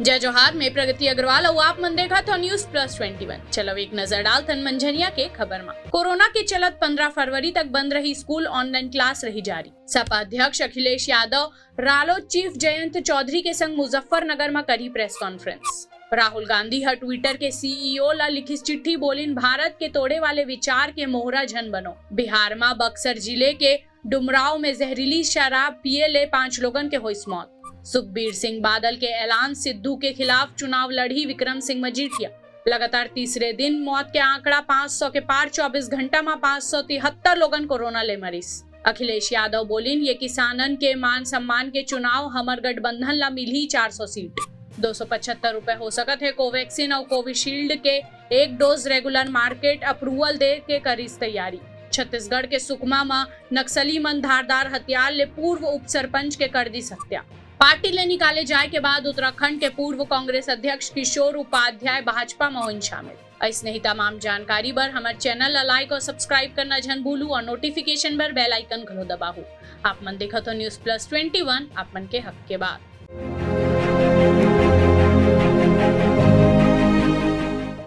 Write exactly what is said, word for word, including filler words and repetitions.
जय जोहार, मैं प्रगति अग्रवाल अउ आप मन देखत हो News Plus Twenty One। चलो एक नजर डालथन मंझनिया के खबर मा। कोरोना के चलत पंद्रह फरवरी तक बंद रही स्कूल, online class रही जारी। सपा अध्यक्ष अखिलेश यादव रालोद chief जयंत चौधरी के संग मुजफ्फरनगर मा करी press conference। राहुल गांधी ह Twitter के CEO ला लिखिस चिट्ठी, बोलिन भारत के तोड़े वाले विचार के मोहरा झन बनो। बिहार मा बक्सर जिले के डुमराव में जहरीली शराब पिए ले पांच लोगन के होइस मौत। सुखबीर सिंह बादल के ऐलान, सिद्धू के खिलाफ चुनाव लड़ही विक्रम सिंह मजीठिया। लगातार तीसरे दिन मौत के आंकड़ा पांच सौ के पार, चौबीस घंटा मा पांच सौ तिहत्तर लोगन कोरोना ले मरिस। अखिलेश यादव बोलिन, ये किसानन के मान सम्मान के चुनाव, हमर गठबंधन ला मिलही चार सौ सीट। दो सौ पचहत्तर रुपए हो सकत हे Covaxin अउ Covishield के एक dose, regular market approval दे के करिस तैयारी। छत्तीसगढ़ के सुकमा म नक्सली मन धारदार हथियार ले पूर्व उप सरपंच के कर दिस हत्या। पार्टी ले निकाले जाए के बाद उत्तराखंड के पूर्व कांग्रेस अध्यक्ष किशोर उपाध्याय भाजपा म होइन शामिल। अइसने ही तमाम जानकारी बर हमर channel ला like और subscribe करना झन भूलू और notification बर bell icon घलो दबाहू। आप मन देखत हो News Plus Twenty One, आप मन के हक के बात।